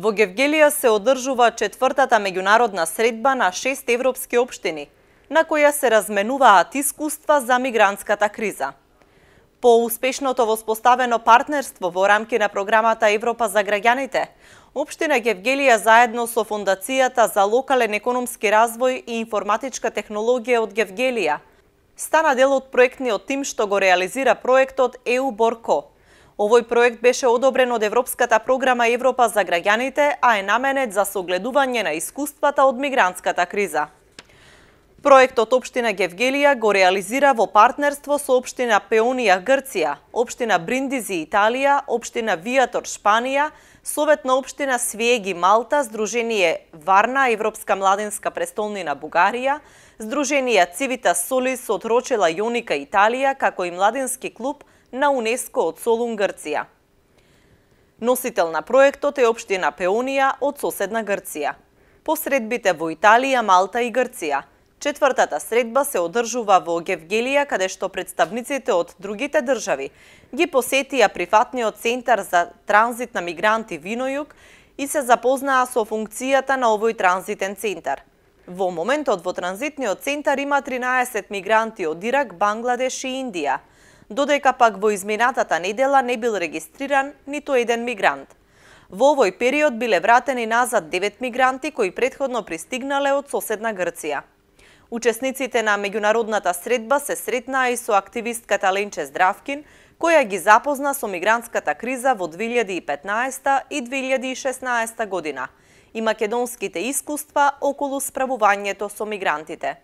Во Гевгелија се одржува четвртата меѓународна средба на 6 европски општини, на која се разменуваат искуства за мигрантската криза. По успешното воспоставено партнерство во рамки на програмата Европа за граѓаните, општина Гевгелија заедно со Фондацијата за локален економски развој и информатичка технологија од Гевгелија стана дел од проектниот тим што го реализира проектот EU-Борко. Овој проект беше одобрен од Европската програма Европа за граѓаните, а е наменет за согледување на искуствата од мигрантската криза. Проектот општина Гевгелија го реализира во партнерство со општина Пеонија Грција, општина Бриндизи Италија, општина Виатор Шпанија, Совет на општина Свиеги Малта, Сдружение Варна Европска младинска престолнина Бугарија, Сдружение Цивитас Солис од Рочела Јоника Италија, како и младински клуб на УНЕСКО од Солун Грција. Носител на проектот е општина Пеонија од соседна Грција. По средбите во Италија, Малта и Грција, четвртата средба се одржува во Гевгелија, каде што представниците од другите држави ги посетија прифатниот центар за транзит на мигранти Винојуг и се запознаа со функцијата на овој транзитен центар. Во моментот во транзитниот центар има 13 мигранти од Ирак, Бангладеш и Индија, додека пак во изминатата недела не бил регистриран ниту еден мигрант. Во овој период биле вратени назад 9 мигранти кои претходно пристигнале од соседна Грција. Учесниците на меѓународната средба се сретнаа и со активистката Ленче Здравкин, која ги запозна со мигрантската криза во 2015 и 2016 година и македонските искуства околу справувањето со мигрантите.